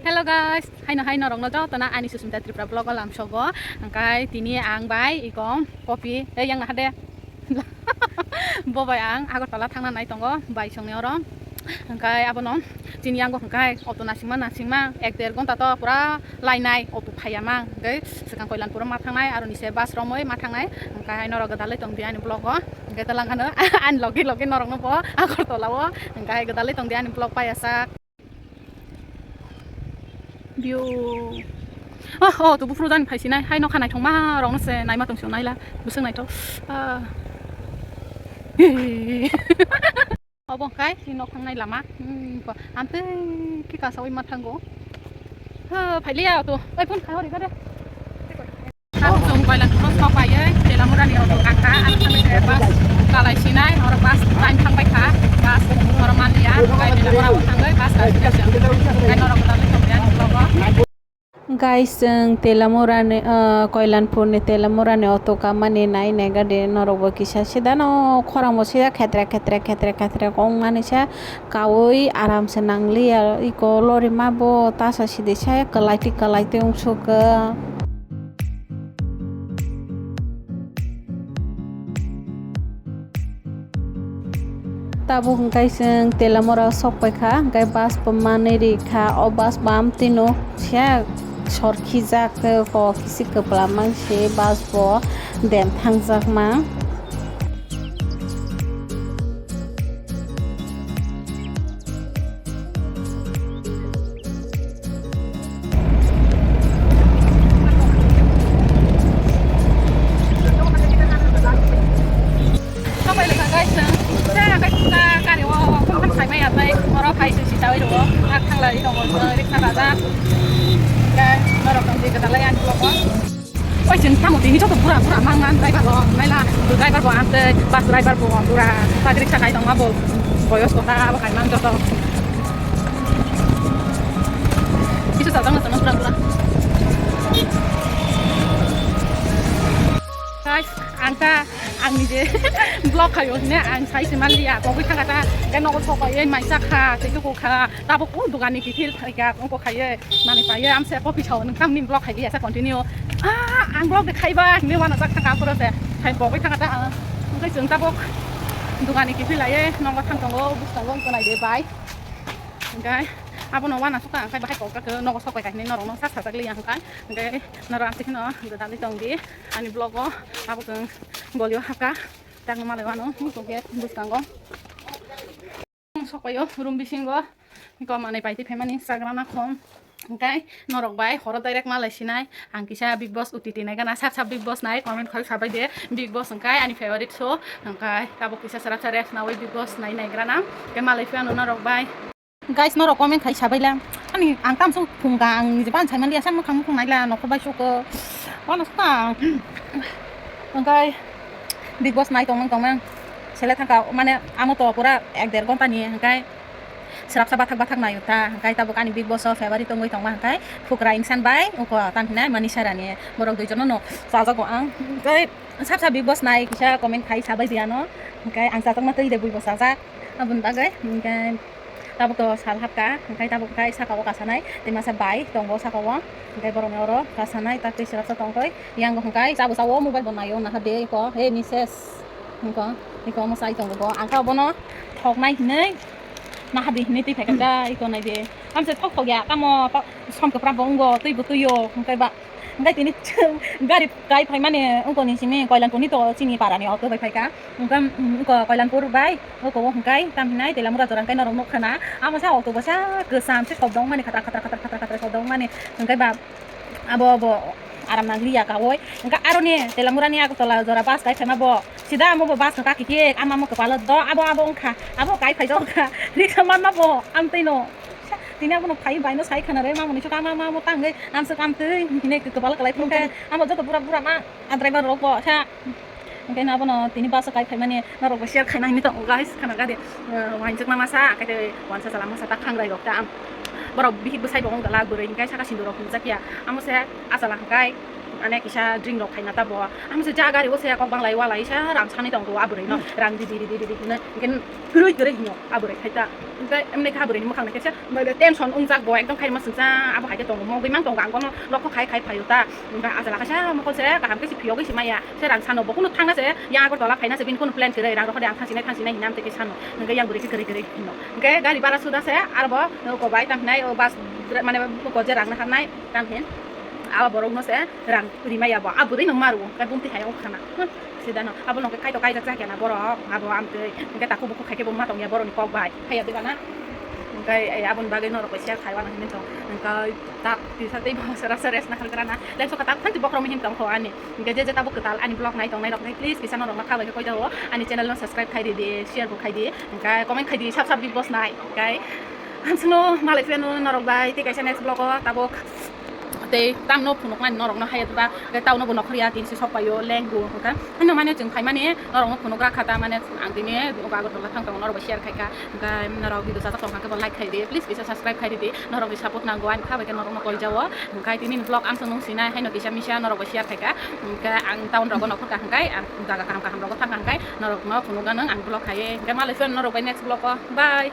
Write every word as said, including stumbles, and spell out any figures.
Hello guys, haino hai norokno jotono ani Susmita Tripura vlog o lamsogo. Hwnkhe tini ang bai iko kopi, ei yang naha de. Bo bai ang Agartala thangna nai tongo, bai songni oro. Hwnkhe abono chini yango hwnkhe auto nasingma nasingma ek der ghonta to pura lainai auto phaiya mang. Hwnkhe swkang Koilanpuro ma thangnai, aroni se bus romwi ma thangnai. Hwnkhe hai norok gwdalwi tongdi ani vlog o. Hwnkhe twlang ano ani logi logi norokno bo Agartala o. Hwnkhe hai gwdalwi tongdi ani vlog paiyasak. View. Ah, oh, tu buphuru jani phaisinai. Hai nokha naithokma rokno se naima tongsi naila. Bwswk naithok. Ah. Obo hwnkhe chini nok thangnai lama. Hmm, amtwi khe kasawi ma thango. Ha, phailiya auto. Oi, phone khai hori kha de. Tabuk chwng Koilanpuro sok paiwi Telamurani auto gangkha, ang thangwi se bus kalai sinai, oro bus time thangbai kha, bus oro manliya, hwnkhe Telamura o thangwi bus kalai sinai, hwnkhe norok dalwi tongya vlog o. Guys, chwng Telamurani, ah, Koilanpurni Telamurani auto kamani nai nai gadi norokbo kisa sidano khorangbo sida khetrek khetrek khetrek khetrek ongmani se kaui aram se nangliya, iko lorima bo tasa sidi se kwlaitwi kwlaitwi ongsuka. Tabuk hwnkhe chwng Telamura sok paikha, hwnkhe bus bo manwi rikha. O bus bo amtwino se sorkhijak, kok kisi kwpla mangsi bus bo dem thangjakma. Guys, chwng se hwnkhe kisa gari o phone khan saimaya tei oro phai se sitaui rwo. Ang thanglai tongo, riksa kajak. Hwnkhe norok tongdi gwdalai ani vlog o. Oi, chwng tamo tini joto bura bura mang mang driver rok naila, driver bo ang tei bus driver bo bura, bus riksa kai tongma bo boyos kota abo kai mang joto. Kisa chajak na chana bura bura. Guys, ang ta ang nije vlog khayo ne ang sai se manliya, togwi thangkha ta, khe nogo sokoi mai chakha, tei tuku kha, tabuk o dogani kiphil phaikha, ongko khaiye. Mani paiye, amse coffee sao, nwng tamni vlog khai liya sa continue. Ah, ang vlog de khaiba, hinwi uanajak thangkha, aphuru se khai pogwi thangkha ta ang. Hwnkhe chwng tabuk dogani kiphil laiye, nogo thang tongo, bwskango wngkha naide bai. Hwnkhe abono uanasukha, hwnkhe bahai kok khe nogo sok bai kha hinwi norokno sa sajak liya hwnkhe. Hwnkhe norok amtwi kheno gwdalwi tongdi ani vlog o, tabuk chwng golio hakha, takno malai uano, hwnkhe bwskango. Sok paio room bisingo, iko manwi paitwi phaimani chagrana khom. Hwnkhe norok bai horo direct ma lai sinai. Ang kisa Bigg Boss O T T nai gana, sab sab Bigg Boss nai, comment khai sabai de. Bigg Boss hwnkhe ani favorite show. Hwnkhe tabuk kisa srapsa rest naui Bigg Boss nai nai grana. Hwnkhe ma lai phiya norok bai. Guys, norok comment khai sabai la. Ani ang tamsuk phungka, ang nije ban saimali asa mukhang mukhung naila nokho bai suko. Wano suka. Hwnkhe Bigg Boss nai tongmang tongmang. Sele thangka mane amo to pura ek der ghonta ni hwnkhe srapsa bathak bathak nai ta hwnkhe tabuk ani Bigg Boss o favorite tongwi tongma hwnkhe Phukra Insan bai uko tam hinai Manisha Rani borok dui jono no chajago ang hwnkhe sab sab Bigg Boss nai kisa comment khai sabai di ano hwnkhe ang chajakma twi de buibo chajak aboni bagwi hwnkhe. Tabuk to sal hapka, hwnkhe tabuk hwnkhe saka o kasanai, tei masa bai tongo saka o, hwnkhe borokni oro kasanai, ta twi srapsa tongtoi, yang bo hwnkhe chabo chabo mobile bo naio, naha de iko, he mises, iko, iko omo chai tongo bo, ang khe obono thoknai hinwi, naha de hinwi twi phaikha da, iko nai de, tamse thok thok ya, tamo som kwprap bo wngo, twi bo twio, hwnkhe ba. Hwnkhe tini chwng gari kai phaimani wngkoni simi Koilanpurni to chini parani auto bai phaikha. Hwnkhe, mm, wngkha Koilanpur bai wngkha o hwnkhe tam hinai Telamura jora hwnkhe norok nukha na. Amo sa auto bwsa kwcham se sopdongmani khatra khatra khatra khatra khatra sopdongmani hwnkhe ba abo bo aram nangliya kaui. Hwnkhe aroni Telamurani Agartala jora bus kai phaima bo sida amo bo bus no kaki khe ama amo kwpalo do abo abo wngkha abo kai phaijak wngkha riksa manma bo amtwi no. Tini abono phai bai no sai khana re, mamoni chuka ma, ma, mo tangwi, amswk amtwi, hine kwbala kwlai phone khe, amo joto bura, bura ma, a driver rok bo sa. Hwnkhe no abono tini bus o kai phaimani, norok bo share khaina hinwi tongo, guys, khana gari, uh, wainjakna masa, khe tei wansa chala masa, ta khangrai rok ta, borok bihik bwsai bo wng gala, bwrwi hwnkhe saka sindor rok phunukjak ya, amo se a chala hwnkhe, Ane kisa drink rok khaina ta bo. Amse ja gari o se kok banglai walai sa rang sani tong ko aburui no. Rang di di di di di di hino. Ken kurui kurui hino aburui khai ta. Engke emne kha aburui ni mukhang kesa. Mane tension ungjak bo ekdom khai ma sungsa abo hai ke tong mo gwi mang tong ang kono lokho khai khai phayo ta. Engke ajala kasa mokol se kaham ke si phiyogwi si maya. Se rang sano bo kunu thangna se ya Agartala phaina se bin kunu plan kwrwi rang rokho de ang thangsinai thangsinai hinam te ke sano. Engke yang buri ke kwrwi kwrwi hino. Engke gari bara suda se arbo ko bai tam hinai o bus mane ko je rang na harnai tam hin. Abo borok no se rang rimaya bo. Abo dei no maru kai bumti hai ong khana. Hmm, sida no. Abo no kai to kai jak jak na borok. Abo am tei. Engke taku buku khai ke bo ma tong ya borok ni kok bai. Haya de bana. Engke ai abon bagwi no rok share khai wana hin tong. Engke tak tisa tei bo sara sara resna khal krana. Leng so kata phanti bokhrom hin tong kho ani. Engke je je tabuk kwtal ani vlog nai tong nai rok nai please kisa no rok na khabai koi jawo. Ani channel no subscribe khai di di, share bo khai di. Engke comment khai di sab sab big boss nai. Engke hamsino malai pheno norok bai tei kaisa next vlog o tabuk. Tei tamno phunukmani norokno hayatba, tei taono bo nokhorya tin si sokpaio lengbo hwnkha. Hino mane chwng phaimani norokno phunukra kha ta mane ang tini nogo Agartala thang tongo norokbo share khaikha. Hwnkha norok video chajak tongkha khe bo like khaidi, please kisa subscribe khaidi di. Norokni support nango ani kha bai khe norokno koi jao. Hwnkha tini vlog ang chwng nung sinai haino kisa misa norokbo share khaikha. Hwnkha ang town rogo nokhorkha hwnkha ang jaga kaham kaham rogo thangkha hwnkha norokno phunukgano ang vlog khaiwi. Hwnkha malai phano norok bai next vlog o. Bye.